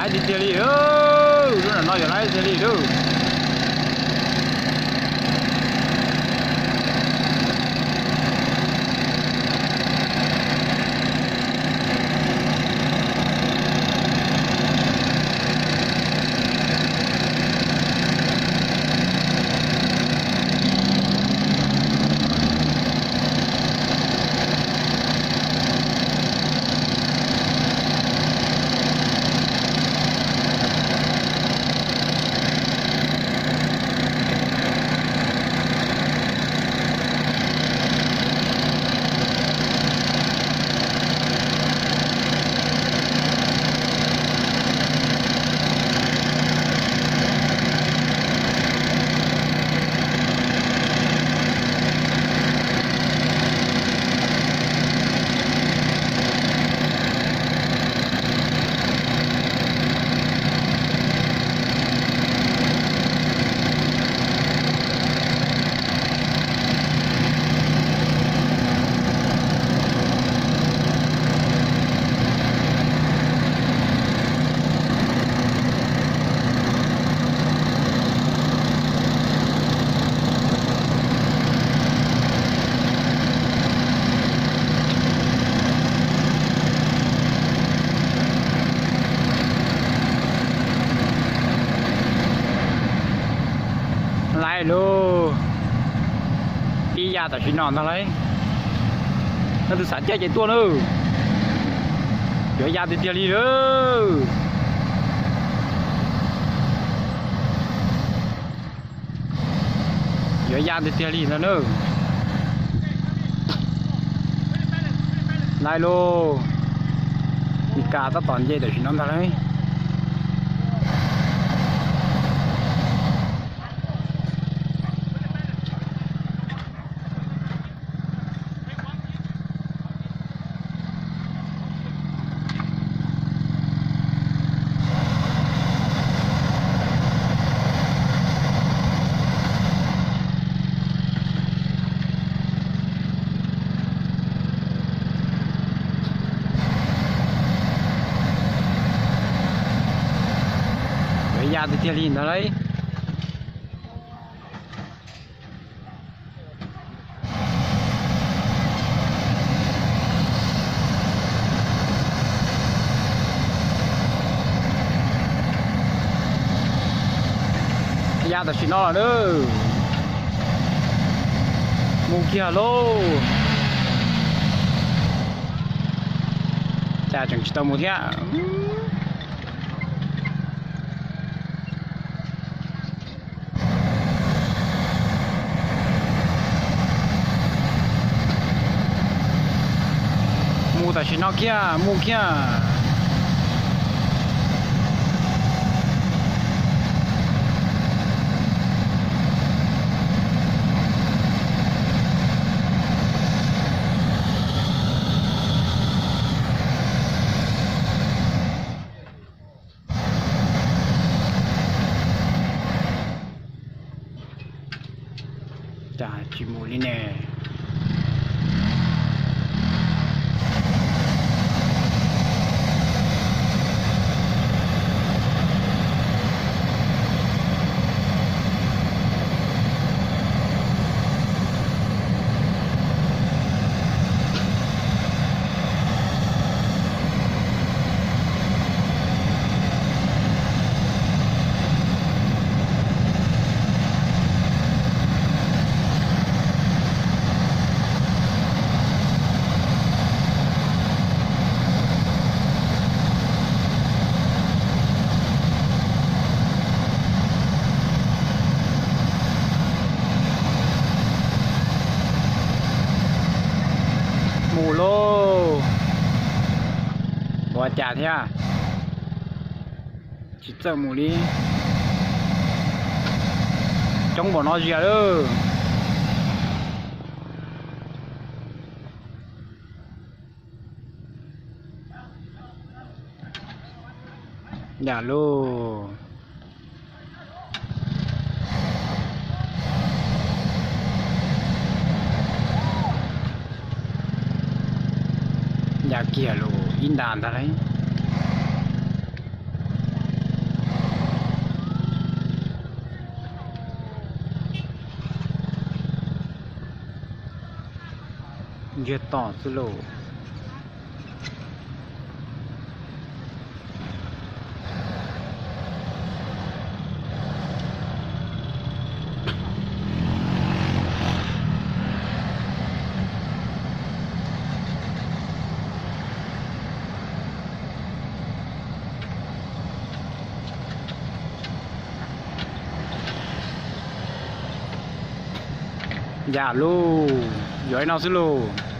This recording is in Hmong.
Laib tiag tiag li, lub no yog laib tiag li lawm. Laib lauj, pib ya tam sim no ntag lauj. Leej twg xav caij ces tuaj nawb. Yuav ya tiag tiag li lawm. Yuav ya tiag tiag li ntag nawb. Laib lauj, Meskas tab tom nce tam sim no ntag lauj. Yuav ya tiag tiag li ntag lauj. Ya tam sim no lawm. Mus kiag lauj. Cas tseem tsis tau mus thiab. Mus tam sim no kiag, mus kiag. Cas tsis mus li ne. Mus lauj. Ua cas thiab? Tsis txawj mus li. Coob npaum no zias lawm. Yam lauj. Yam kiag lus ib ntas ntag lauj. Ntsiag to xwb lauj. Yam lauj, yuav ib no xwb lauj.